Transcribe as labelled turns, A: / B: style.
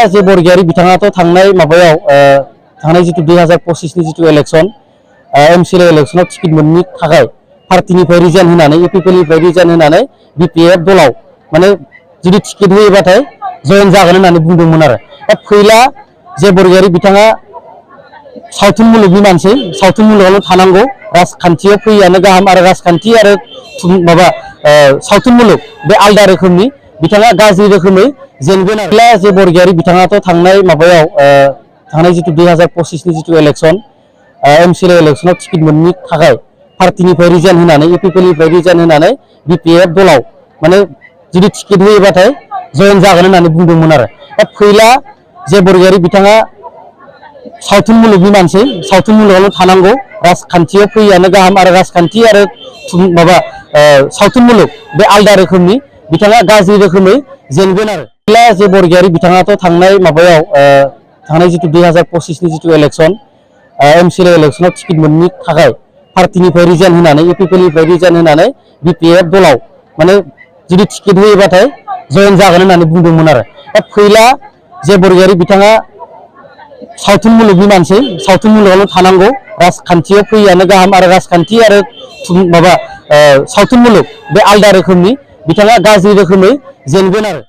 A: जे बरगयारी बिथाङाथ' थांनाय माबायाव थांनाय जितु 2025 नि जितु इलेक्शन एमसिएलए इलेक्शनाव टिकेट मोननि थाखाय पार्टीनिफ्राय रिजाइन होनानै इपिपिएलनिफ्राय रिजाइन होनानै बिपिएफ दलाव माने जुदि टिकेट होयोबाथाय जयेन जागोन होननानै बुंदोंमोन आरो दा फैला जे बरगयारी बिथाङा सावथुन मुलुगनि मानसि सावथुन मुलुगावनो थानांगौ राजखान्थियाव फैयानो गाहाम आरो राजखान्थि आरो माबा सावथुन मुलुग बे आलदा रोखोमनि बिथाङा गाज्रि रोखोमै जेनगोन आरो जे बरगयारी बिथाङाथ' थांनाय माबायाव थांनाय जितु 2025 नि जितु इलेक्शन एमसिएलए इलेक्शनाव टिकेट मोननि थाखाय पार्टीनिफ्राय रिजाइन होनानै इपिपिएलनिफ्राय रिजाइन होनानै बिपिएफ दलाव माने जुदि टिकेट होयोबाथाय जयेन जागोन होननानै बुंदोंमोन आरो दा फैला जे बरगयारी बिथाङा सावथुन मुलुगनि मानसि सावथुन मुलुगावनो थानांगौ राजखान्थियाव फैयानो गाहाम आरो राजखान्थि आरो माबा सावथुन मुलुग बे आलदा रोखोमनि बिथाङा गाज्रि रोखोमै जेनगोन आरो फैला जे बरगयारी बिथाङाथ' थांनाय माबायाव थांनाय जितु 2025 नि जितु इलेक्शन एमसिएलए इलेक्शनाव टिकेट मोननि थाखाय पार्टीनिफ्राय रिजाइन होनानै इपिपिएलनिफ्राय रिजाइन होनानै बिपिएफ दलाव माने जुदि टिकेट होयोबाथाय जयेन जागोन होननानै बुंदोंमोन आरो दा फैला जे बरगयारी बिथाङा सावथुन मुलुगनि मानसि सावथुन मुलुगावनो थानांगौ राजखान्थियाव फैयानो गाहाम आरो राजखान्थि आरो माबा सावथुन मुलुग बे आलदा रोखोमनि बिथाङा गाज्रि रोखोमै जेनगोन आरो